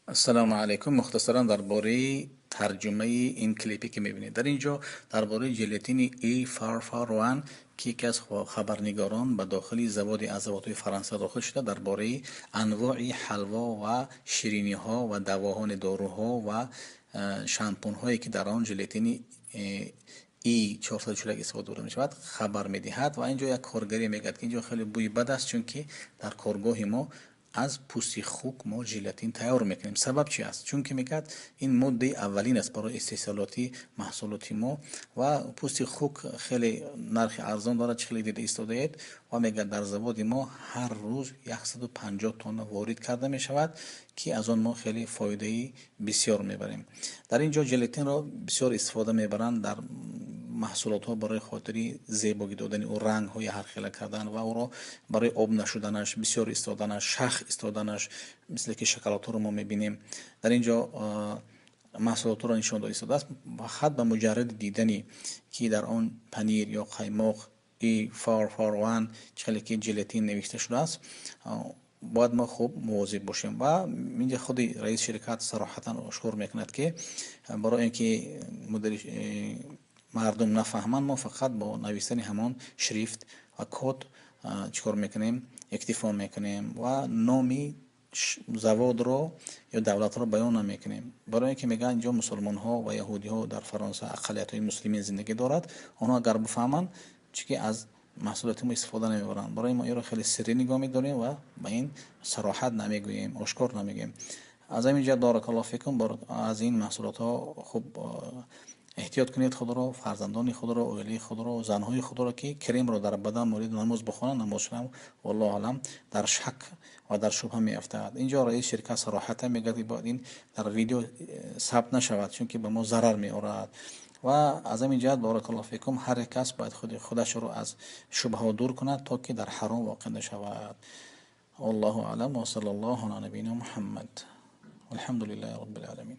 Ассалому алайкум. Мухтасаран дар бораи тарҷумаи ин клипе, ки мебинед. Дар ин ҷо дар бораи желатини E441, ки яке аз хабарнигорон ба дохили заводи аз заводҳои Фаронса дохил шуда, дар бораи анвои ҳалво ва шириниҳо ва давоҳони доруҳо ва шампунҳое, ки дар он желатини E441 истифода бурда мешавад, хабар медиҳад. Ва ин ҷо як коргаре мегӯяд, ки ин ҷо хеле бӯи бад аст, чунки дар коргоҳи мо аз пӯсти хук мо желатин тайёр мекунем. Сабаб чи аст? Чунки, мегӯяд, ин моддаи аввалин аст барои истеҳсолоти маҳсулоти мо ва пӯсти хук хеле нархи арзон дорад, чи хеле дида истодаед. Ва мегӯяд, дар заводи мо ҳар рӯз 150 тонна ворид карда мешавад, ки аз он мо хеле фоидаи бисёр мебарем. Дар ин ҷо желатинро бисёр истифода мебаранд дар маҳсулотҳо барои хотири зебогӣ додани ӯ, рангҳои ҳархела кардан ва ӯро барои об нашуданаш, бисёр истоданаш, шах истоданаш, мисле ки шоколадҳоро мо мебинем. Дар ин ҷо маҳсулотҳоро нишон дода истодааст. Фақат ба муҷарради дидани, ки дар он панир ё қаймоқ E441, чӣ хеле ки желатин навишта шудааст, бояд мо хуб мувозиб бошем. Ва инҷа худи раиси ширкат сароҳатан ошкор мекунад, ки барои ин ки мудири мардум нафаҳманд, мо фақат бо навиштани ҳамон шрифт ва код чӣ кор мекунем, иктифо мекунем ва номи заводро ё давлатро баён намекунем, барои ин ки, мегӯянд, инҷо мусулмонҳо ва яҳудиҳо, дар Фаронса ақаллиятҳои муслимин зиндагӣ дорад, онҳо агар бифаҳманд, чунки аз маҳсулоти мо истифода намебаранд. Барои мо инро хеле сиррӣ нигоҳ медорем ва ба ин сароҳат намегӯем, ошкор намегӯем. Аз ҳамин ҷиҳат, баракаллоҳу фикум, аз ин маҳсулотҳо хуб эҳтиёт кунед, худро, фарзандони худро, оилаи худро, занҳои худро, ки кремро дар бадан молида намоз бихонанд, намозшон, валлоҳу аълам, дар шак ва дар шубҳа меафтад. Инҷо раиси ширкат сароҳатан мегӯяд, ки бояд ин дар видео сабт нашавад, чунки ба мо зарар меорад. Ва аз ҳамин ҷиҳат, баракаллоҳу фикум, ҳар як кас бояд худи худашро аз шубҳаҳо дур кунад, то ки дар ҳаром воқеъ нашавад. Валлоҳу аълам ва саллаллоҳу ала набийина Муҳаммад, валҳамду лиллаҳи роббил оламин.